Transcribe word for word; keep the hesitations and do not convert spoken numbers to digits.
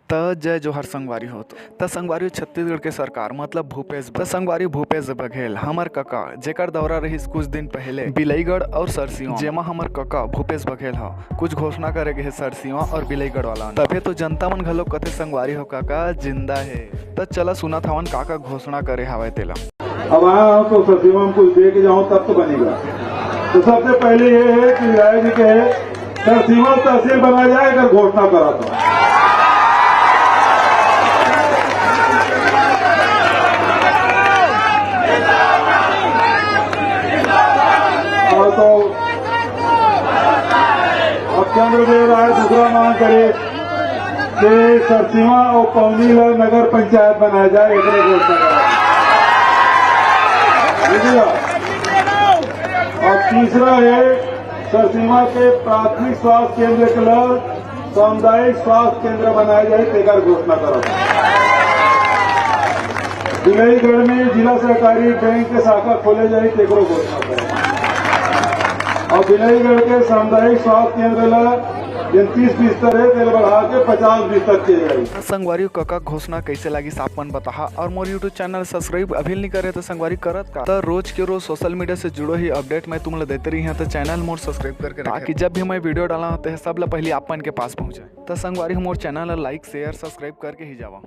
त जय जोहार संगवारी हो। त संगवारी हो, छत्तीसगढ़ के सरकार मतलब भूपेश, त संगवारी भूपेश बघेल, हमर कका, जेकर दौरा रहिस कुछ दिन पहले बिलईगढ़ और सरसीवा, जेमा हमर कका भूपेश बघेल ह कुछ घोषणा करे गे हे सरसीवा और बिलईगढ़ वाला मन। तभे तो जनता मन घलो कथे संगवारी हो, काका जिंदा हे। त चला सुनत हवन काका घोषणा करे हावय तेला। अब आया हूं तो सरसीवा में कुछ दे के जाऊं तब तो बनेगा। तो सबसे पहले ये है कि राय जी कहे सरसीवा तहसील बनाया जाए, अगर घोषणा करा तो। और तो अब चंद्रदेव राय दूसरा मांग करे कि सरसीवा और पौनी ला नगर पंचायत बनाया जाए, एकरे घोषणा करा। ठीक है? और तीसरा है सरसीवा के प्राथमिक स्वास्थ्य केंद्र के ला सामुदायिक स्वास्थ्य केंद्र बनाए जाए, तेकर घोषणा करा। बिलईगढ़ में जिला सहकारी बैंक के शाखा खोले जाए, तेकरो घोषणा करा। और बिलईगढ़ के सामुदायिक स्वास्थ्य केंद्र ला जेन तीस बिस्तर है, तेला बढ़ा के पचास बिस्तर किए जाए। संगवारी हो, कका घोषणा कैसे लागिस आप मन बताहा, और मोर YouTube चैनल सब्सक्राइब अभी नहीं करे तो संगवारी करत का। त रोज के रोज सोशल मीडिया से जुड़ो ही अपडेट मैं तुम ला देते रही हूं, तो चैनल मोर सब्सक्राइब करके रखे, ताकि जब भी मैं वीडियो डाला होते हैं सब ला पहले आप मन के पास पहुंचे। त संगवारी हो, मोर चैनल ला लाइक शेयर सब्सक्राइब करके ही जावा।